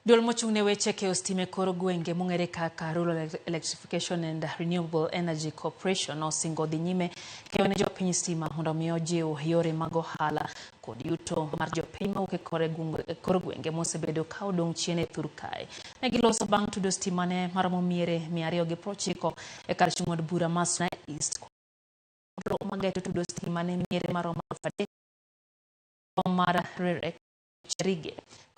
Duol mochung' ne weche keyo stima e kor gwenge mong'ere kaka Rural Electrification and Renewable Energy Corporation osingo dhi nyime keyo ne jopiny stima mondo mi ojiw yore mag ohala kod yuto mar jopiny mawuok e kor gwenge mosebedo ka odong' chien e thur kae. Ne giloso bang' tudo stima ne maromo miere 290 e kar chung' od bura ma Suna East mageto tudo stima ne miere maromo 3,000 mar REREC Cherige.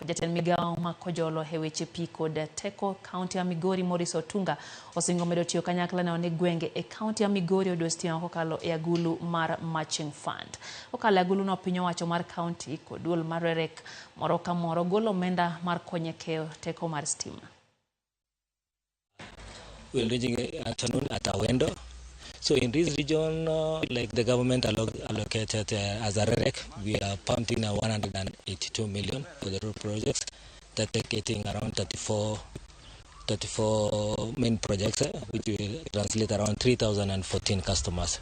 Jatend migawo ma Kojolo e weche pi kod teko kaunti ya Migori Maurice Otunga osingo medo tiyo kanyakla neno ni gwenge e kaunti ya Migori oyudo stima kokalo e agulu mar Matching Fund. Kokalo e agulu no piny owacho mar kaunti kod duol mar REREC moro ka moro golo omenda mar konyo e keyo teko mar stima. We're reaching afternoon at Awendo. So in this region, like the government allocated as a REREC, we are pumping 182 million for the road projects that are getting around 34 main projects, which will translate around 3,014 customers.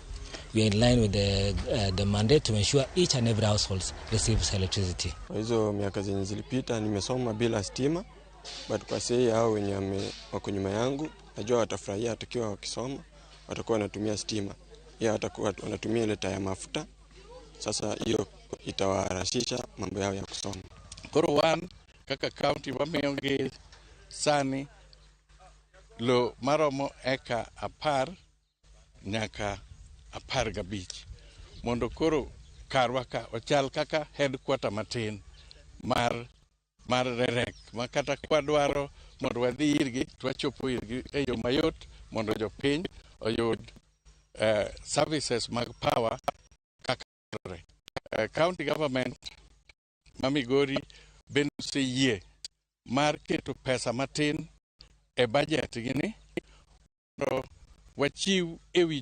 We are in line with the mandate to ensure each and every household receives electricity. Kwa hizo miaka zenye zilipita nimesoma bila stima, but kwa sasa hao wenye wako nyuma yangu najua watafurahia tukiwa wakisoma, watakuwa wanatumia stima, ya watakuwa wanatumia ile taa ya mafuta. Sasa hiyo itawarahisisha mambo yao ya kusoma. Koro wan kaka county wamiyogi sani lo maromo eka 10 nyaka 15 mondo koro karwa ka ochal kaka headquarter matin mar REREC ma kata kwadwaro mondo wadhi irgi to wachopo irgi e yo mayot mondo jopiny oyud services mag power kaka dwarore. County government ma Migori bende oseyie mar keto pesa matin e budget gi ni mondo wachiw ewi